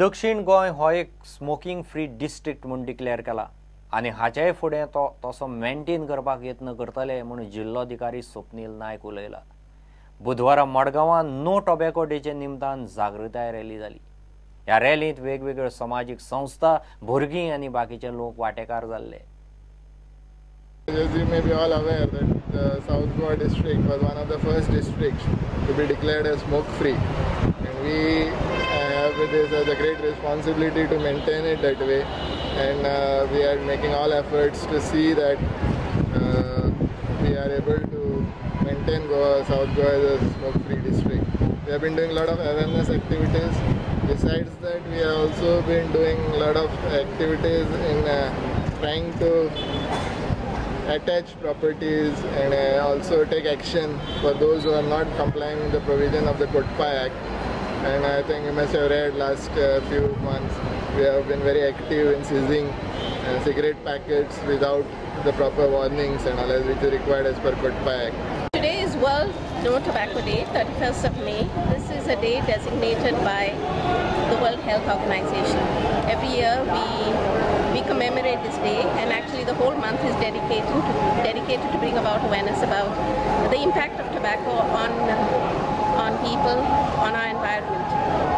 दक्षिण गोंय हो एक स्मोकिंग फ्री डिस्ट्रिक्ट म्हूण डिक्लेअर केला आनी हाच्याय फुडें तो तसो मेंटेन करपाक यत्न करतले म्हूण जिल्लोधिकारी स्वप्नील नायक उलयला. बुधवारा मडगांवां नो टोबॅको डेचे निमतान जागृताय रॅली जाली. ह्या रॅलींत वेगवेगळ्यो समाजीक संस्था, भुरगीं आनी बाकीचे लोक वांटेकार जाल्ले. As you may be all aware that the South Goa district was one of the first districts to be declared as smoke-free, and we have this as a great responsibility to maintain it that way, and we are making all efforts to see that we are able to maintain Goa, South Goa as a smoke-free district. We have been doing a lot of awareness activities. Besides that, we have also been doing a lot of activities in trying to attach properties and also take action for those who are not complying with the provision of the COTPA Act. And I think you must have read last few months we have been very active in seizing cigarette packets without the proper warnings and all, as which is required as per COTPA Act. Today is World No Tobacco Day, 31st of May. This is a day designated by the World Health Organization. Every year we commemorate this day, and actually the whole month is dedicated to bring about awareness about the impact of tobacco on people, on our environment.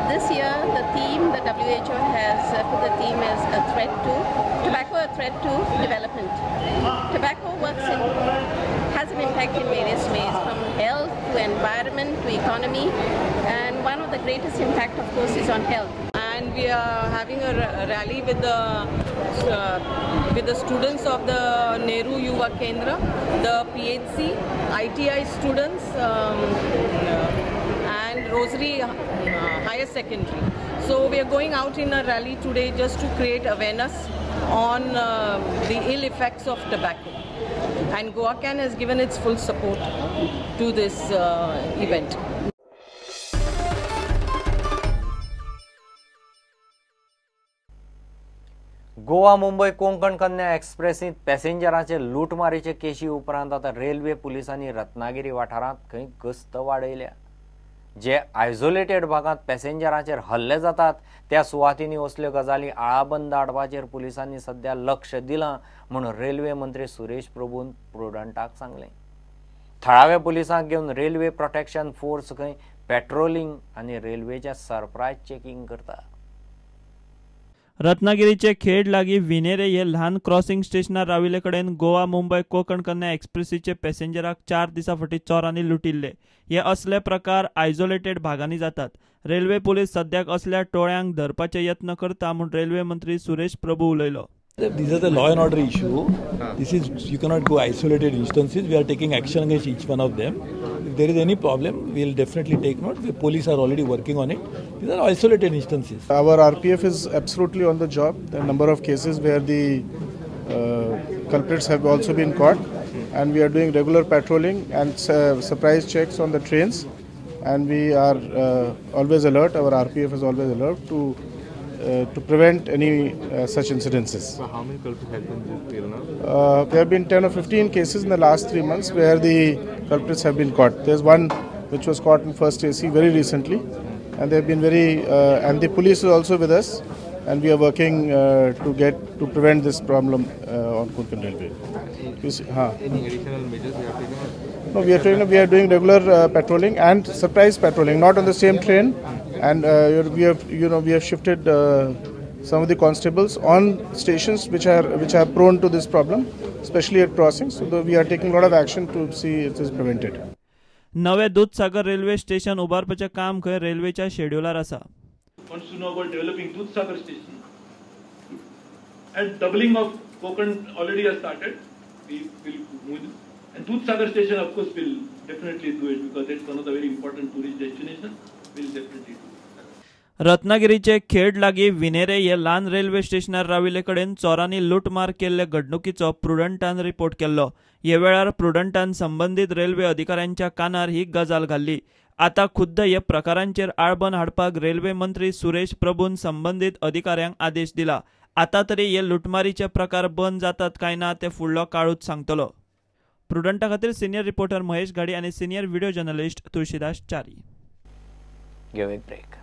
This year the theme, the WHO has put the theme as a threat to tobacco, a threat to development. Tobacco has an impact in various ways, from health to environment to economy, and one of the greatest impact, of course, is on health. And we are having a rally with the students of the Nehru Yuva Kendra, the PHC, ITI students, and Rosary Higher Secondary. So we are going out in a rally today just to create awareness on the ill effects of tobacco. And GoaCan has given its full support to this event. Goa Mumbai Konkan Kanya एक्सप्रेसींत पॅसेंजरांचे लुटमारीचे केशी उपरांत आतां railway पुलिसांनी रत्नागिरी वाठारांत खंय गस्त वाडयल्या. जे isolated भागांत पॅसेंजरांचेर हल्ले जातात त्या सुवातींनी असल्यो गजाली आळाबंद हाडपाचेर पुलिसांनी सध्या लक्ष दिलां म्हूण रेल्वे मंत्री सुरेश प्रभून प्रुडंटाक सांगलें. थळाव्या पुलिसांक घेवन रेल्वे प्रोटेक्शन फोर्स खंय पेट्रोलिंग आनी रेल्वेच्या सरप्रायज चेकिंग करता. रत्नागिरीचे खेड लागी विनेरे हे ल्हान क्रॉसिंग स्टेशनार राविल्ले कडेन गोवा मुंबय कोकण कन्या एक्सप्रेसीचे पॅसेंजराक 4 दिसां फाटीं चोरांनी लुटिल्ले. हे असले प्रकार आयसोलेटेड भागांनी जातात. रेल्वे पुलीस सद्याक असल्या टोळ्यांक धरपाचे यत्न करता म्हूण रेल्वे मंत्री सुरेश प्रभू उलयलो. These are the law and order issue. This is, you cannot go isolated instances. We are taking action against each one of them. If there is any problem, we will definitely take note. The police are already working on it. These are isolated instances. Our RPF is absolutely on the job. The number of cases where the culprits have also been caught, and we are doing regular patrolling and surprise checks on the trains, and we are always alert. Our RPF is always alert to prevent any such incidences. So how many culprits have been till now? There have been 10 or 15 cases in the last 3 months where the culprits have been caught. There's one which was caught in first AC very recently, and they have been very and the police is also with us, and we are working to prevent this problem on Konkan Railway. Any additional measures you have taken? No, we are doing regular patrolling and surprise patrolling, not on the same train. And we have shifted some of the constables on stations which are prone to this problem, especially at crossings. So we are taking a lot of action to see it is prevented. नवे Dudhsagar railway station उबारपाचें काम खंय रेल्वेच्या शेड्युलार आसा. Wants to know about developing Dudhsagar station and doubling of Konkan already has started. We will move, and Dudhsagar station of course will definitely do it because it's one of the very important tourist destinations. We'll definitely do it. रत्नागिरीचे खेड लागी विनेरे हे ल्हान railway स्टेशनार राविल्ले कडेन चोरांनी लुटमार केल्ले घडणुकीचो प्रुडंटान report केल्लो. हे वेळार प्रुडंटान संबंदीत रेल्वे अधिकाऱ्यांच्या कानार ही गजाल घाल्ली. आता खुद्द हे प्रकारांचेर आळबन हाडपाक रेल्वे मंत्री सुरेश प्रभून संबंदीत अधिकाऱ्यांक आदेश दिला. आता तरी हे लुटमारीचे प्रकार बंद जातात काय ना ते फुडलो काळूच सांगतलो. प्रुडंटा खातीर सिनियर रिपोर्टर महेश घाडी आनी senior video journalist Tulsidas Chari. घेवया एक ब्रेक.